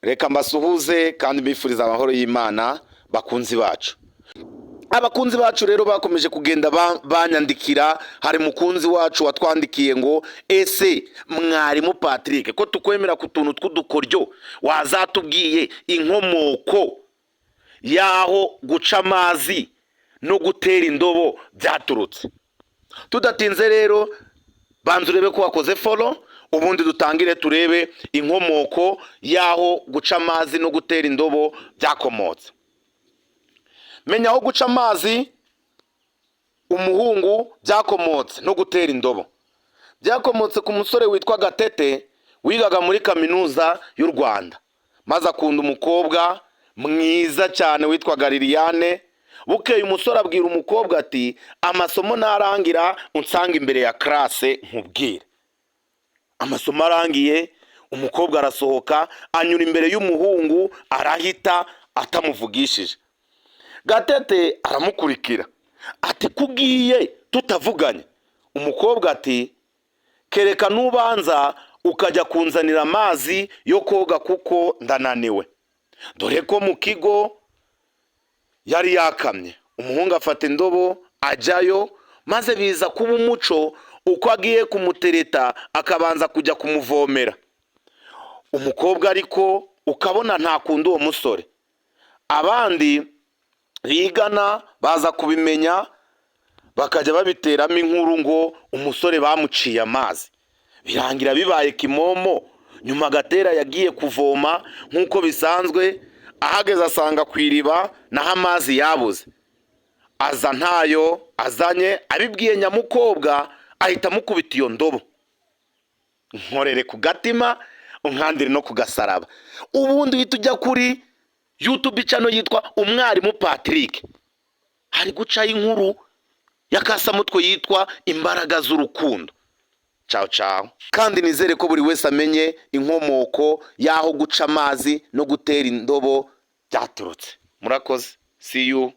Reka mbasuhuze kandi mbifuriza amahoro y'Imana, bakunzi bacu. Abakunzi bacu rero bakomeje kugenda banyandikira. Hari mukunzi wacu watwandikiye ngo: "Ese mwarimu Patrick, ko tukwemera ku tuntu tw'udukoryo, wazatubwiye inkomoko y'aho guca amazi no gutera indobo byaturutse?" Tudatinze rero, banza urebe ko wakoze follow, ubundi dutangire turebe inkomoko y'aho guca amazi no gutera indobo byakomotse. Menya aho guca amazi umuhungu byakomotse no gutera indobo byakomotse ku musore witwa Gatete, wigaga muri Kaminuza y'u Rwanda, maze akunda umukobwa mwiza cyane witwaga Liliane. Bukeye umusore abwira umukobwa ati: "Amasomo narangira unsanga imbere ya classe nkubwire." Amasomo arangiye, umukobwa arasohoka, anyura imbere y'umuhungu, arahita atamuvugishije. Gatete aramukurikira ati: "Kugiye tutavuganye?" Umukobwa ati: "Kereka nubanza ukajya kunzanira amazi yo koga kuko ndananiwe," dore ko mu kigo yari yakamye. Umuhungu afata indobo ajyayo, maze biza kuba umuco, uko agiye kumutereta akabanza kujya kumuvomera. Umukobwa ariko ukabona ntakunda uwo musore. Abandi bigana baza kubimenya, bakajya babiteramo inkuru ngo umusore bamuciye amazi, birangira bibaye kimomo. Nyuma Gatera yagiye kuvoma nk'uko bisanzwe, ahageze asanga ku iriba naho amazi yabuze, aza ntayo azanye. Abibwiye nyamukobwa, ahita amukubita iyo ndobo. Nkorere ku gatima, unkandire no ku gasaraba, ubundi uhita ujya kuri YouTube channel yitwa Umwarimu Patrick, hari gucaho inkuru y'akasamutwe yitwa "Imbaraga z'Urukundo". Ciao ciao, kandi nizere ko buri wese amenye inkomoko y'aho guca amazi no gutera indobo byaturutse. Murakoze, see you.